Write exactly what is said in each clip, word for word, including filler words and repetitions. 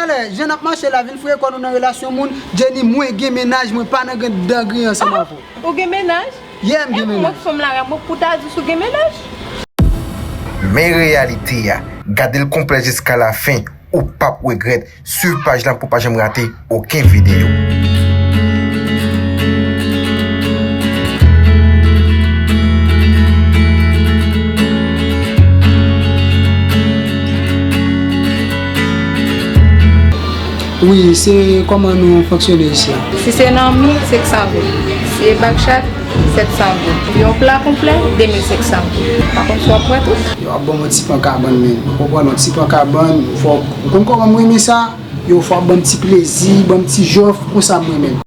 Jan n ap mache la, vin fouye kò nou nan relasyon moun. Jenny, mwen gen mennaj, mwen pa nan gen dan griyen ansanm avè w. Ou gen mennaj? Yeah, m gen mennaj. Mwen fanm la, mwen pou ta di w si w gen mennaj. Men reyalite a. Gade l konplè jiska lafen. Ou p ap regrèt. Swiv paj la pou w pa janm rate okenn videyo. Wi, se kòman nou fonksyone isi a. Si se nan mi, senk san goud. Si se bak chat, sèt san goud. Yon pla konplè, de mil senk san goud. Pa konn si w ap pran tou. Yo ap ban m yon ti pan kabann, men. Ou konprann, yon ti pan kabann, fò, ou konn kòman m renmen sa? Yo, fò ap ban m ti plezi, ban m ti jòf, konsa m renmen l.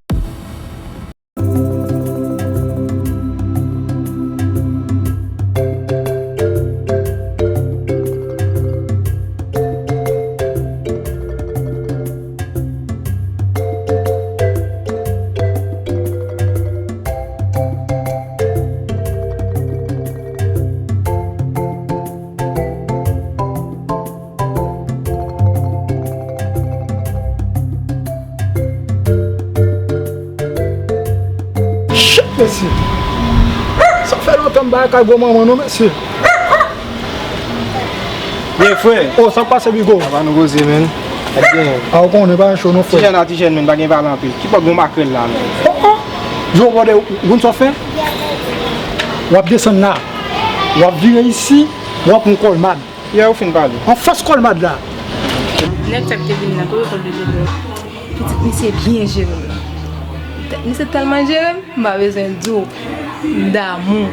Shit, mesye. Sa fè lontan m pa kay gwo manman non, mesye. Ye, frè. Oh, sa k pase, Bigo? Apa nou koze, menn? Ak genyen. A, ou konnen, pa gen cho non, frè. Ti jèn a, ti jèn, menn, pa gen pale anpil. Ki bò gon makrèl la, menn? Oh, oh. Yo, brother, ou konn sa w fè? W ap desann la. W ap vire isi, w ap yon kòlmad. Yè ou fin pale. Anfas kòlmad la. Nèg sa ki te vin nan, kote kòl de jere? Pitit misye byen jere m. Misye tèlman jere m, m pa bezwen di w. M damou.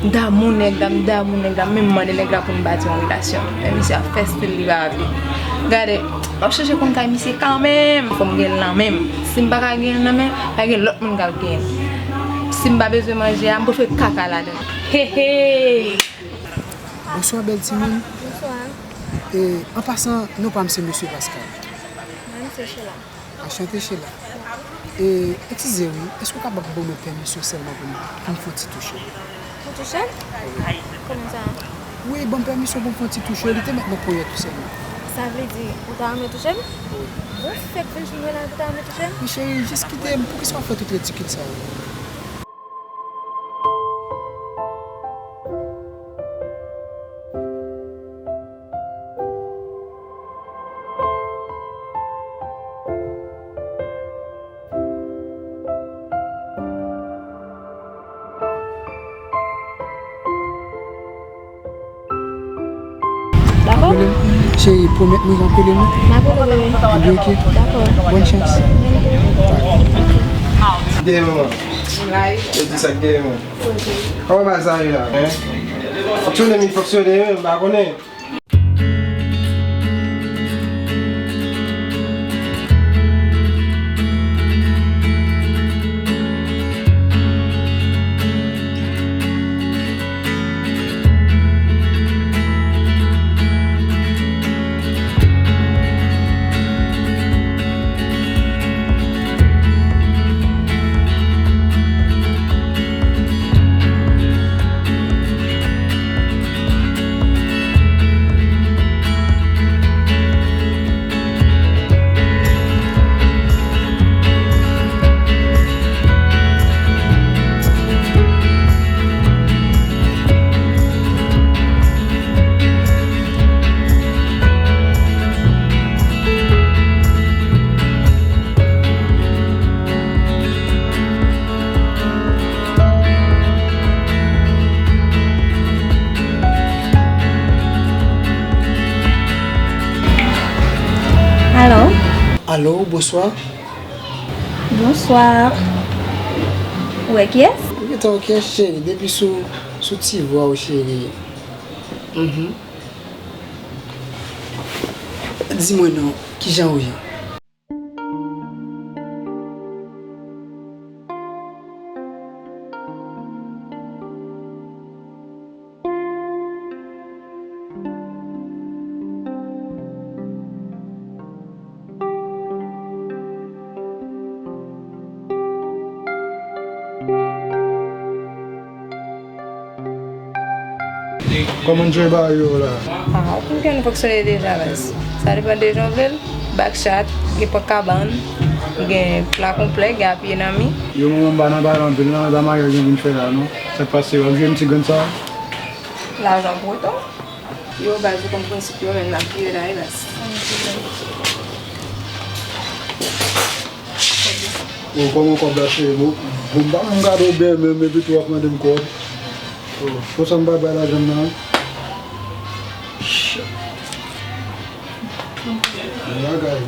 M damou nèg la, m damou nèg la. Menm mande nèg la pou n bati yon relasyon. Men misye ap fè stil li pa vle. Gade, m ap chèche konn kay misye kanmenm. Fò m gen l nan men m. Si m pa ka gen l nan men, pa gen lòt moun k ap gen l. Si m pa bezwen manje a, m prefere kaka ladan l. He, he! Bonswa, bèl timoun. Bonswa. E, an pasan, non pa m se Mesye Pascal. Mwen, se Sheila. Anchante, Sheila. E, eskize wi, èske w kapab ban mwen pèmisyon sèlman pou m, pou m fè yon ti touche? Pou touche? Kòman sa? Wi, ban m pèmisyon pou m fè yon ti touche, li te mèt nan ponyèt ou sèlman. Sa vle di, ou ta renmen touche m? Wi. Ou fèk vin jwenn mwen la, ou ta renmen touche m? Men cheri, jis kite m, poukisa w ap fè tout ridikil sa yo? Dakò? Cheri, pwomèt mwen w ap rele m. M ap rele w. Ebyen, oke. Dakò. Bòn chans. Dèyè manman. Yo di sa k dèyè manman. Kòman bagay sa ye la, en? Fonksyone, mi fonksyone, m pa konnen. Alo? Alo, bonswa. Bonswa. Ou wè kiyès? Ou gentan wè kiyès, cheri, depi sou, sou ti vwa w, cheri. Mhm. Di mwen non, kijan ou ye? Kòman n jwe bagay yo la? Ah, ou konn ke nou fonksyone deja, baz. Sa depann de jan w vle l. Ak chat, gen pòt kabann, gen pla konplè, gen apiye nan mi. Yo, manman, m pa nan bagay anpil non, e pa maryaj mwen vin fè la non. Sa k pase, w ap jwe m ti grenn sa? Lajan pou oto. Yo, baz, ou konn prensip yo, men n ap vire la, wi, baz. O, kòman kòb la, cheri? Bon, bon, m pa menm gade w byen menm, epi tou w ap mande m kòb. O, konsa m pa bay lajan m nan. Shit. Bon bagay.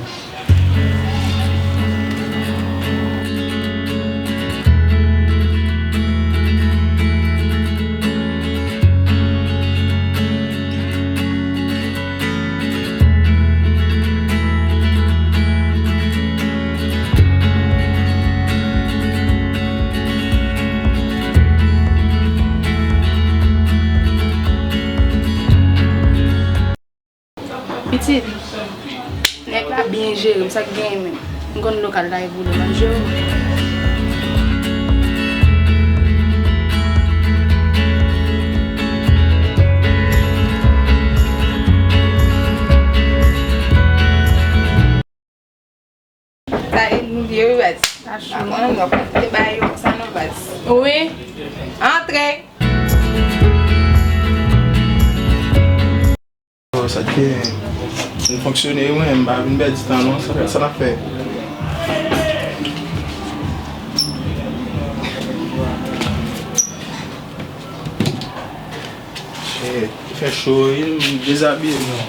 Pitit, nèg la byen jere m, sa k genyen menm? M konn lokal la e boule manje w. Sa e nou ye wi, baz. Pa konnen, nou ap konte bagay yo konsa non, baz. Wi. Antre. Sa k gen? M fonksyone wi, m pa vin pèdi tan non. Sa, sa n ap fè? Shit, fè cho wi, m dezabiye non.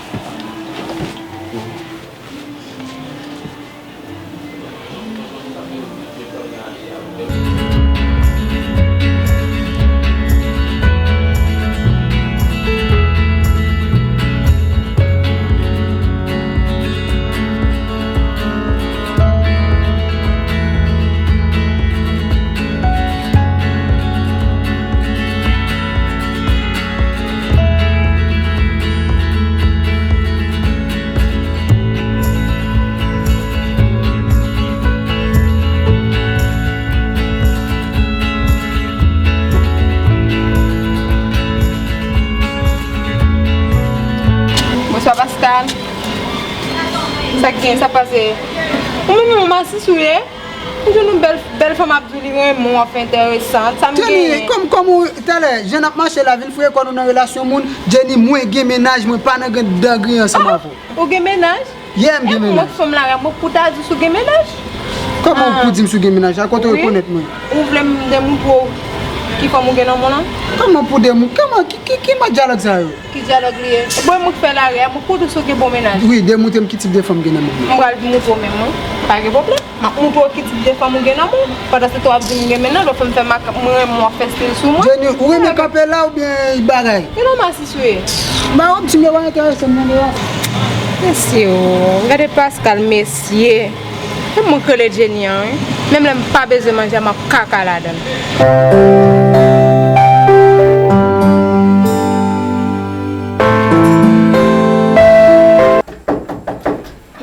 Bonswa, Pascal. Sa k gen, sa pase? Ou menm, ou masis ou ye? M jwenn yon bèl, bèl fanm ap di w li renmen w, anfen, enteresan. Sa m genyen? Tande, kòm, kòm ou, talè, jan n ap mache la, vin fouye kò nou nan relasyon moun. Jenny, mwen gen mennaj, mwen pa nan gen dan griyen ansanm avè w. Ou gen mennaj? Yeah, m gen mennaj. Mwen fanm la, mwen pou ta di w si w gen mennaj. Kòman ou pou di m si w gen mennaj? A kote w rekonèt mwen? Ou vle m demoutre w ki fanm ou gen nan men w lan? Kòman pou demou-, kòman, ki, ki, ki mòd dyalòg sa yo? Ki dyalòg li ye? Bon, mwen k fè lari a, mwen pou di w si w gen bon mennaj. Wi, demoutre m ki tip de fanm gen nan men w. M pral moutre w menm, wi. Pa gen pwoblèm. M ap moutre w ki tip de fanm ou gen nan men w. Pandan se tan w ap di m gen mennaj, lè w fè m fè makak, mwen renmen w ap fè stil sou mwen. Jenny, ou renmen kanpe la oubyen bagay? Gen nan masis wi. Ba w ap di m yo pa enterese m nan de a. Mesye o, gade Pascal, mesye. Menm mwen k rele Jenny an, wi. Menm lè m pa bezwen manje a, m ap kaka ladan l.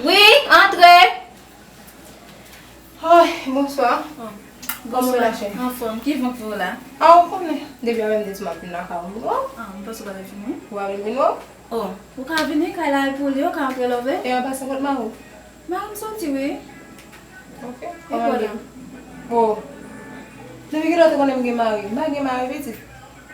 Wi, antre. Ay, bonswa. Kòman w ye, machè? Anfòm. Ki van k voye w la? A, ou konnen. Depi avè m de di m ap vin lakay ou, wi. A, m panse w pa t vin, wi. Ou pa vin, wi? O, ou ka vini, kay la e pou li, ou ka antre love. E an pasan, kot mari w? Mari m soti, wi. Ok. E kòman l ye? O. Depi kilè w te konnen m gen mari? M pa gen mari, pitit.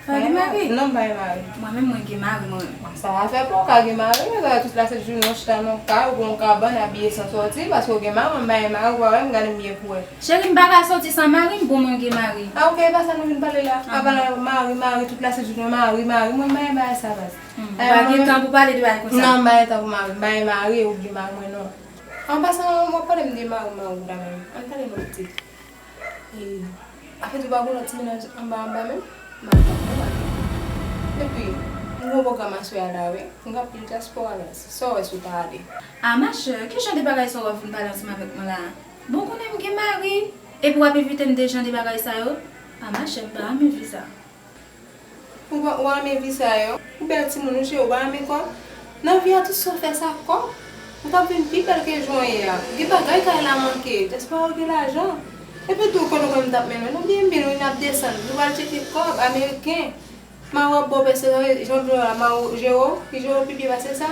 Pa gen mari? Non, m pa gen mari. Mwen menm, mwen gen mari, mwen. Sa va fè pou w ka gen mari, men tout la se jounen w chita nan kay ou, pran yon kabann, abiye san sòti, paske w gen mari, mwen m pa gen mari, ou pa wè m, gade m byen pou wè. Cheri, m pa ka sòti san mari m, bon, mwen gen mari. A, ok, e pa sa nou vin pale la. Apa mari, mari, tout la se jounen mari, mari, mwen m pa gen bagay sa, baz. Hmm, ou pa gen tan pou pale de bagay konsa. Non, m pa gen tan pou mari, m pa gen mari, ou gen mari mwen, non. An pasan, w ap pale m de mari, mari w la menm. Ann pale nou piti. E, afè di w pa gen lòt ti mennaj anba, anba menm? M pa konn, m pa gen. Epi, m gen yon pwogram aswè a la, wi. M gen anpil dyaspora la. Sa w wè si w pa ale? A, machè, ki jan de bagay sa w ap vin pale ansanm avèk mwen la a? Bon, konnen m gen mari, epi w ap evite m de jan de bagay sa yo? A, machè, m pa renmen vi sa. Ou pa, ou pa renmen vi sa yo? Ou bèl timoun, ou cheri, ou pa renmen kò? Nan vi a, tout sa w fè, sa kò? Ou t ap vin pi bèl ke jan w ye a. Gen bagay kay la manke, dyaspora yo gen lajan. Epi tou, kote w kwè m t ap mennen w? Nou byen byen, wi, n ap desann. Nou pral tcheke kòb ameriken. Mari w ap ba w pèse, jan w di w la, mari w jere w, li jere w pi byen pase sa?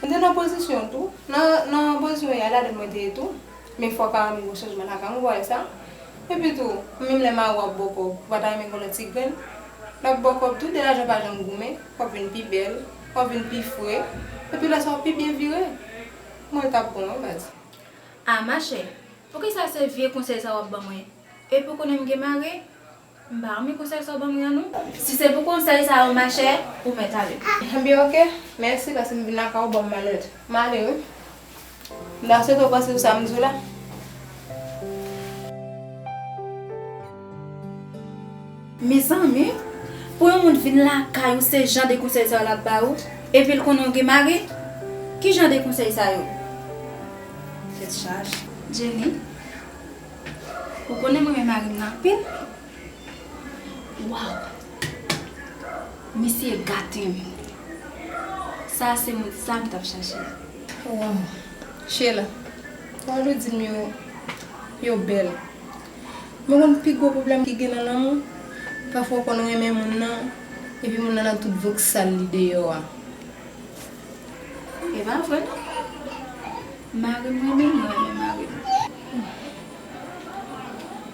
M te nan pozisyon tou. Nan, nan pozisyon mwen ye a, ladan mwen te ye tou. Men fò w ka renmen gwo chanjman lakay ou, ou pa wè sa. Epi tou, menm lè mari w ap ba w kòb, ou pa ta renmen gen yon lòt ti grenn? L ap ba w kòb tou, de lajan pa janm goumen, w ap vin pi bèl, w ap vin pi fre, epi lè sa w ap pi byen vire. Mwen, l t ap bon, wi, baz. A, machè, poukisa se vye konsèy sa w ap ban mwen? Epi w konnen m gen mari? M pa renmen konsèy sa w ban mwen an non. Si se pou konsèy sa yo, machè, ou mèt ale. Ebyen, oke. Mèsi, paske m vin lakay ou, ban m malèt. M ale, wi. M ta swete w panse sou sa m di w la. Mezanmi, pou yon moun vin lakay ou, se jan de konsèy sa yo l ap ba ou, epi l konnen w gen mari? Ki jan de konsèy sa yo? Tèt chaje. Jenny, ou konnen mwen renmen mari m nan anpil. Waw! Misye gate m. Sa se moun sa m t ap chache. Waw! Sheila, pawòl ou di m yo, yo bèl. Men w konn pi gwo pwoblèm ki gen nan lanmou? Pafwa w konn renmen moun nan, epi moun nan nan tout voksal li deyò a. E pa vre non. Mari m renmen m, mwen renmen mari m.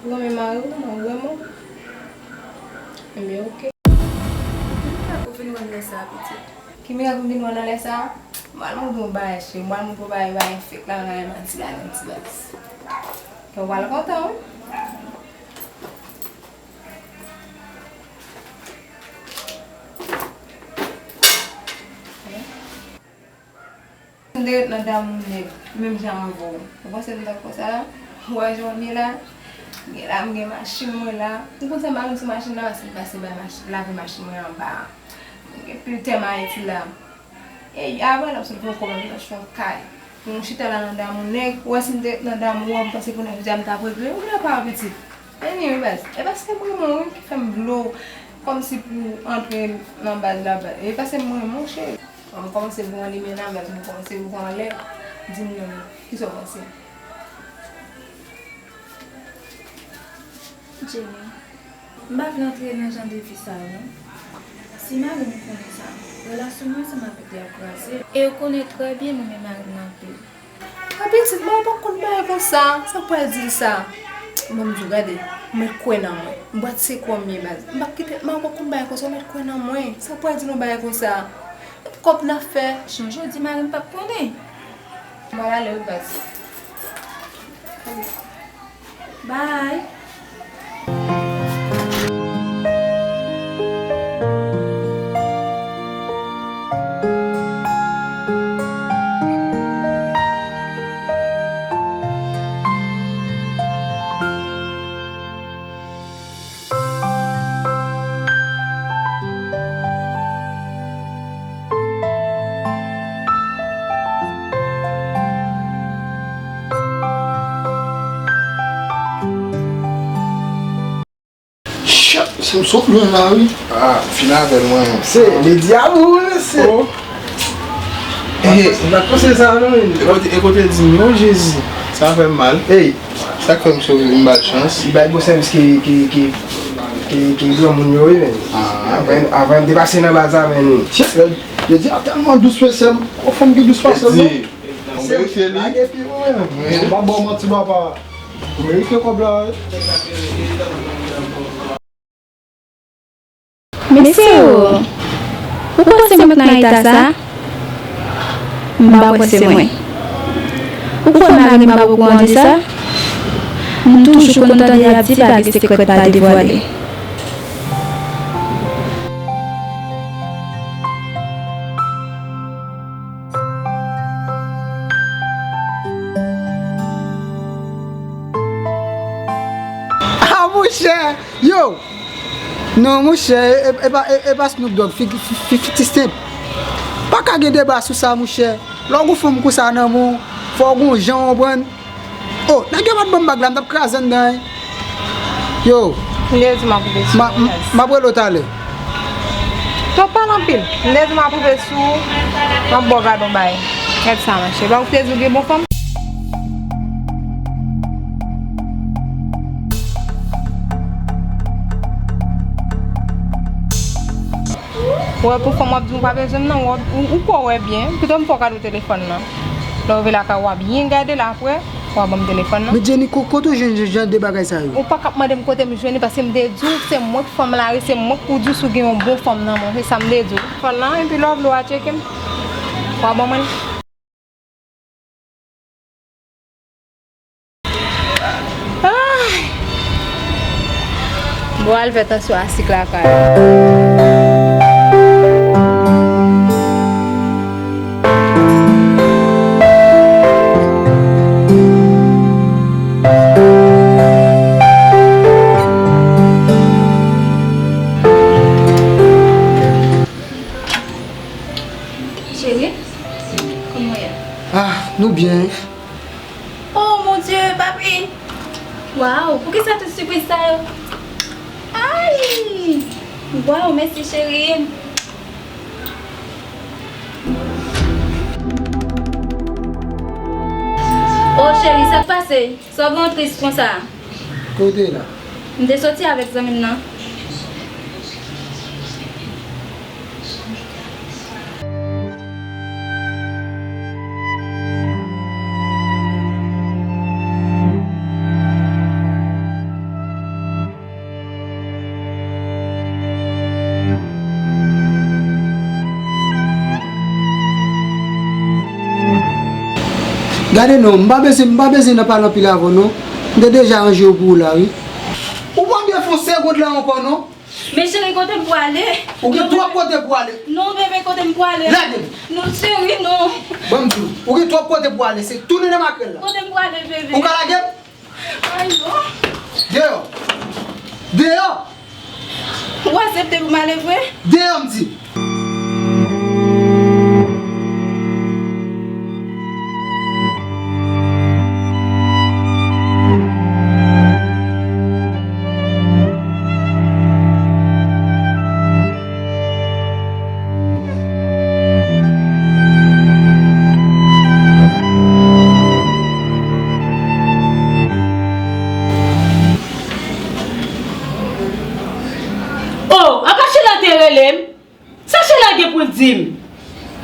Ou renmen mari w, mwen renmen w. Ebyen, oke. Ki mirak ou vin wè m lè sa a, pitit? Ki mirak m vin wè nan lè sa a? M al montre w bagay, cheri. M al montre w bagay, bagay fèk la, bagay manti la, manti baz. Ou pral kontan, wi. M te ret nan damou nèg, menm jan avè w. Ou panse m t ap konsa la? Ou wè jan m ye la? M gen la, m gen machin mwen la. Ou konn sa m pa konn sou machin nan, paske m pase bay machin, lave machin mwen anba a. M gen pil tè m Ayiti la. E avan n ap sot fè yon kòb, n ap achte yon kay. Pou nou chita la nan damou nèg, ou wè si m te ret nan damou an, ou panse kounye a jodi a m t ap regle? Ou lè pa pitit. Anyway, baz, e paske m renmen w wi ki fè m vle w, kòmsi pou antre nan baz la, baz. E paske m renmen w, cheri. Bon, m kòmanse voye w an limen la, baz, m kòmanse voye w anlè. Di m non, kisa w panse? Jenny, m pa vle antre nan jan de vi sa yo, non. Si mari m konnen sa, relasyon mwen ansanm avèk li ap kraze. E ou konnen trè byen mwen renmen mari m nan anpil. A pitit, mari w p ap konn bagay konsa. Sa k pral di l sa? Bon, m di w, gade, mwen kwè nan mwen. M pral se kò m ye, baz. M p ap kite, mari w p ap konn bagay konsa, ou mèt kwè nan mwen. Sa k pral di l yon bagay konsa? Kòb n ap fè. Chonje w di mari m p ap konnen. M pral ale wi, baz. Bye. Chat, se m sot lwen la, wi. Ah, m fin avè l, mwen. Se le diable, wi, mesye. Oh. Eh, m pa t panse sa, non, men. E kote, e kote di m yo, Jezi. Sa fè m mal. Ey. Sa k fè m sove, m ba l chans. Li bay bon sèvis ke, ke, ke, ke, ke granmoun yo, wi, men. Ah. Avan, avan m te pase nan baz la, men. Yo di, a tèlman dous, mesye. Yon fanm ki dous pase l, non? Ou merite li. Lage pye, mwen. Wi. M p ap ba w manti, papa. Ou merite kòb la, wi. Mesye o, ou panse mwen k nan eta sa? M pa kwè se mwen. Ou kwè mari m p ap okouran de sa? M toujou konn tande y ap di pa gen sekrè k pa devwale. Ah, monchè! Yo! Non, monchè, e, e, e pa, e, e pa Snoop Dogg, fi, fi, fi, fi ti senp. Pa ka gen deba sou sa, monchè. Lè w gon fanm konsa nan men w, fò w gon jan w konprann. Oh, nèg yo pa t ban m bag la, m t ap kraze anndan, wi. Yo. M te di m ap koupe sou ou, m ap rele w talè. Twòp pale anpil. M te di m ap koupe sou ou, m ap ba w gade yon bagay. Gad sa, monchè. Pa ou te di w gen bon fanm? Ou wè pou fanm w ap di w pa bezwen m nan, ou, ou, ou kwè w wè byen, pito m fè w kado telefòn nan. Lè w rive lakay ou a byen gade l, apre w a ban m telefòn nan. Men Jenny, ko-, kote w jwenn jan de bagay sa yo? Ou pa ka ap mande m kote m jwenn li, paske m te di w se mwen k fanm lari, se mwen k pou di w si w gen yon bon fanm nan men w, se sa m te di w. Telefòn nan, epi lè w vle w a tcheke m, w a ban mwen l. Ay! Bon, al fè tansyon a sik lakay. Cheri, kòman w ye? Ah, nou byen. Oh mon Dieu, papi! Waw, poukisa tout sipriz sa yo? Ay! Waw, mèsi, cheri. Oh, cheri, sa k pase? Sa w gen w tris konsa? Kote la? M te soti avèk zanmi m nan. Gade non, m pa bezwen, m pa bezwen nan pale anpil avè w non. M te deja ranje yo pou ou la, wi. Ou pa defanse kont la ankò non. Men cheri, kote m pwale? Ou gen twòp kote pou ale. Non, bebe, kote m pwale? Lage m. Non, cheri, non. Ban m di w, ou gen twòp kote pou ale. Se tounen nan makrèl la. Kote m pwale, bebe? Ou ka lage m? Ay, non. Deyò. Deyò. Ou aksepte pou m ale vre? Deyò, m di. Oh, apa Sheila te rele m? Sa Sheila gen pou l di m?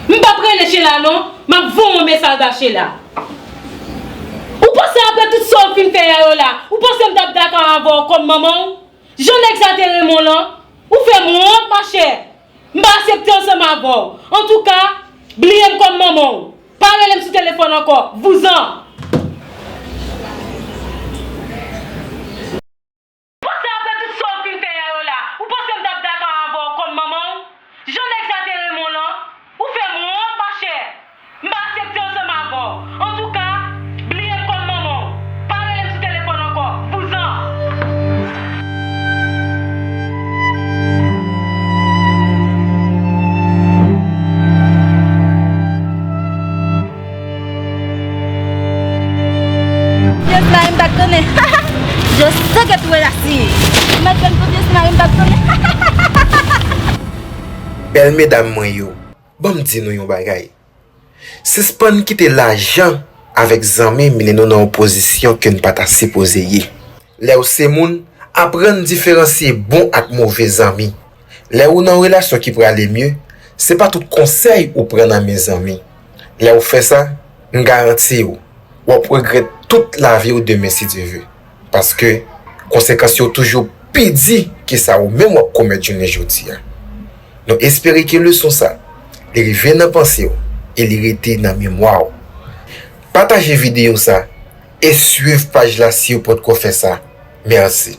M p ap rele Sheila non, m ap voye yon mesaj ba Sheila. Ou panse apre tout sa w fin fè a yo la, ou panse m t ap dakò avè w kòm manman w? Jan nèg sa te renmen w lan, ou fè m wont, machè. M pa aksepte ansanm avè w. Antouka, bliye m kòm manman w. Pa rele m sou telefòn ankò. Vouzan! Panse apre tout sa w fin fè a yo la, ou panse m t ap dakò avè w kòm manman w? Jan nèg sa te renmen w lan, ou fè m wont, machè. M pa aksepte ansanm avè w. Antouka, bliye m kòm manman w. Pa rele m sou telefòn ankò. Vouzan! Pyès la, m pa t konnen. Je sais que tu es assis. M pa t konn pou pyès la, m pa t konnen. Bèl medam mwen yo, ban m di nou yon bagay. Sispann kite lajan avèk zanmi mennen nou nan yon pozisyon ke n pa ta sipoze ye. Lè w se moun, aprann diferansye bon ak move zanmi. Lè ou nan yon relasyon ki prale mye, se pa tout konsèy ou pran nan men zanmi. Lè w fè sa, m garanti w, w ap regrèt tout lavi w demen si Dye ve. Paske konsekans yo toujou pi di ke sa ou menm w ap komèt jounen jodi a. Nou espere ke leson sa, li rive nan panse w e li rete nan memwa w. Pataje videyo sa e swiv paj la si w potko fè sa. Mèsi.